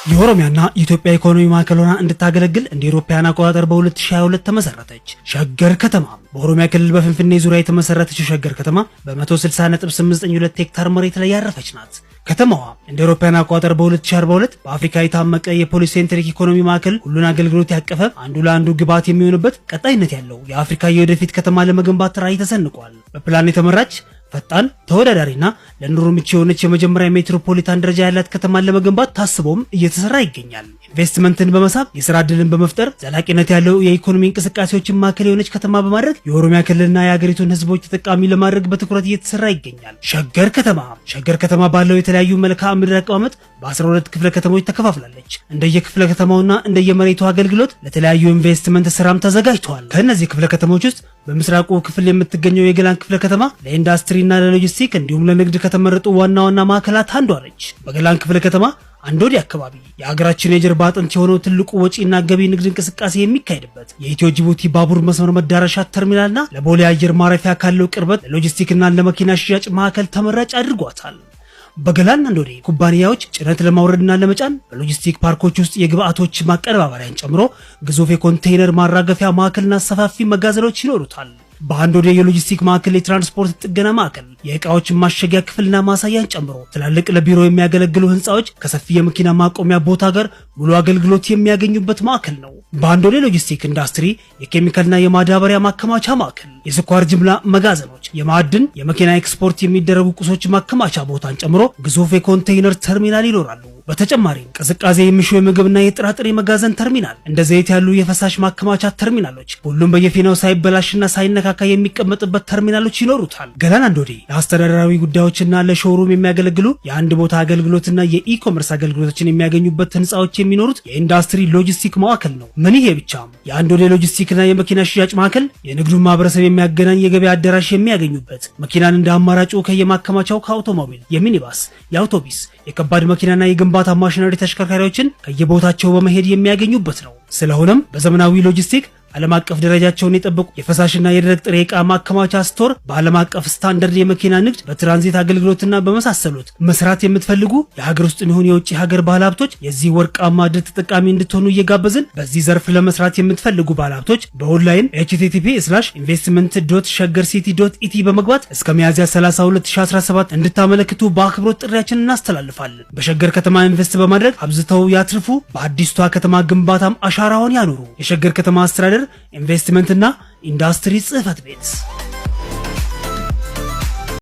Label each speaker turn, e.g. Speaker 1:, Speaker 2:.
Speaker 1: የኦሮሚያና የኢትዮጵያ ኢኮኖሚ ማዕከል ሆና እንድታገለግል እንደ አውሮፓውያን አቆጣጠር በ2022 ተመሰረተች። ሸገር ከተማ በኦሮሚያ ክልል በፊንፊኔ ዙሪያ የተመሰረተችው ሸገር ከተማ በ160.892 ሄክታር መሬት ላይ ያረፈች ናት። ከተማዋ እንደ አውሮፓውያን አቆጣጠር በ2042 በአፍሪካ የታመቀ የ polycentric ኢኮኖሚ ማዕከል፣ ሁሉን አገልግሎት ያቀፈ፣ አንዱ ለአንዱ ግብዓት የሚሆንበት ቀጣይነት ያለው የአፍሪካ የወደፊት ከተማ ለመገንባት ራዕይ ተሰንቋል። በፕላን የተመራች፣ ፈጣን፣ ተወዳዳሪና ለኑሮ ምቹ የሆነች የመጀመሪያ ሜትሮፖሊታን ደረጃ ያላት ከተማን ለመገንባት ታስቦም እየተሰራ ይገኛል። ኢንቨስትመንትን በመሳብ፣ የስራ ዕድልን በመፍጠር፣ ዘላቂነት ያለው የኢኮኖሚ እንቅስቃሴዎችን ማዕከል የሆነች ከተማ በማድረግ የኦሮሚያ ክልልና የሀገሪቱን ሕዝቦች ተጠቃሚ ለማድረግ በትኩረት እየተሰራ ይገኛል። ሸገር ከተማ። ሸገር ከተማ ባለው የተለያዩ መልክዓ ምድር አቀማመጥ በ12 ክፍለ ከተሞች ተከፋፍላለች። እንደየክፍለ ከተማውና እንደየመሬቱ አገልግሎት ለተለያዩ ኢንቨስትመንት ስራም ተዘጋጅተዋል። ከእነዚህ ክፍለ ከተሞች ውስጥ በምስራቁ ክፍል የምትገኘው የገላን ክፍለ ከተማ ለኢንዱስትሪና ለሎጂስቲክ እንዲሁም ለንግድ ከተመረጡ ዋና ዋና ማዕከላት አንዷ ነች። በገላን ክፍለ ከተማ አንዶዲ አካባቢ የሀገራችን የጀርባ አጥንት የሆነው ትልቁ ወጪና ገቢ ንግድ እንቅስቃሴ የሚካሄድበት የኢትዮ ጅቡቲ ባቡር መስመር መዳረሻ ተርሚናልና ለቦሌ አየር ማረፊያ ካለው ቅርበት ለሎጂስቲክና ለመኪና ሽያጭ ማዕከል ተመራጭ አድርጓታል። በገላን አንዶዴ ኩባንያዎች ጭነት ለማውረድና ለመጫን በሎጂስቲክ ፓርኮች ውስጥ የግብአቶች ማቀነባበሪያን ጨምሮ ግዙፍ የኮንቴይነር ማራገፊያ ማዕከልና ሰፋፊ መጋዘኖች ይኖሩታል። በአንዶዴ የሎጂስቲክ ማዕከል የትራንስፖርት ጥገና ማዕከል፣ የእቃዎች ማሸጊያ ክፍልና ማሳያን ጨምሮ ትላልቅ ለቢሮ የሚያገለግሉ ህንፃዎች ከሰፊ የመኪና ማቆሚያ ቦታ ጋር ሙሉ አገልግሎት የሚያገኙበት ማዕከል ነው። በአንዶዴ ሎጂስቲክ ኢንዱስትሪ የኬሚካልና የማዳበሪያ ማከማቻ ማዕከል፣ የስኳር ጅምላ መጋዘኖች፣ የማዕድን፣ የመኪና ኤክስፖርት የሚደረጉ ቁሶች ማከማቻ ቦታን ጨምሮ ግዙፍ የኮንቴይነር ተርሚናል ይኖራሉ። በተጨማሪም ቅዝቃዜ የሚሹ የምግብና የጥራጥሬ መጋዘን ተርሚናል፣ እንደ ዘይት ያሉ የፈሳሽ ማከማቻ ተርሚናሎች፣ ሁሉም በየፊናው ሳይበላሽና ሳይነካካ የሚቀመጥበት ተርሚናሎች ይኖሩታል። ገላን አንዶዴ ለአስተዳደራዊ ጉዳዮችና ለ showroom የሚያገለግሉ የአንድ ቦታ አገልግሎትና የ e-commerce አገልግሎቶችን የሚያገኙበት ህንፃዎች የሚኖሩት የኢንዱስትሪ ሎጂስቲክ ማዕከል ነው። ምን ይሄ ብቻም! የአንዶዴ ሎጂስቲክና የመኪና ሽያጭ ማዕከል የንግዱን ማህበረሰብ የሚያገናኝ የገበያ አዳራሽ የሚያገኙበት፣ መኪናን እንደ አማራጩ ከየማከማቻው ከአውቶሞቢል፣ የሚኒባስ፣ የአውቶቢስ፣ የከባድ መኪናና የግንባታ ማሽነሪ ተሽከርካሪዎችን ከየቦታቸው በመሄድ የሚያገኙበት ነው። ስለሆነም በዘመናዊ ሎጂስቲክ ዓለም አቀፍ ደረጃቸውን የጠበቁ የፈሳሽና የደረቅ ጥሬ ዕቃ ማከማቻ store፣ በዓለም አቀፍ ስታንዳርድ የመኪና ንግድ፣ በትራንዚት አገልግሎትና በመሳሰሉት መስራት የምትፈልጉ የሀገር ውስጥ ይሁን የውጭ ሀገር ባለሀብቶች የዚህ ወርቃማ ዕድል ተጠቃሚ እንድትሆኑ እየጋበዝን፣ በዚህ ዘርፍ ለመስራት የምትፈልጉ ባለሀብቶች በ online http/investment.shegercity.et በመግባት እስከ ሚያዝያ 30 2017 እንድታመለክቱ በአክብሮት ጥሪያችንን እናስተላልፋለን። በሸገር ከተማ ኢንቨስት በማድረግ አብዝተው ያትርፉ። በአዲስቷ ከተማ ግንባታም አሻራውን ያኑሩ። የሸገር ከተማ አስተዳደር ኢንቨስትመንትና ኢንዱስትሪ ጽህፈት ቤት።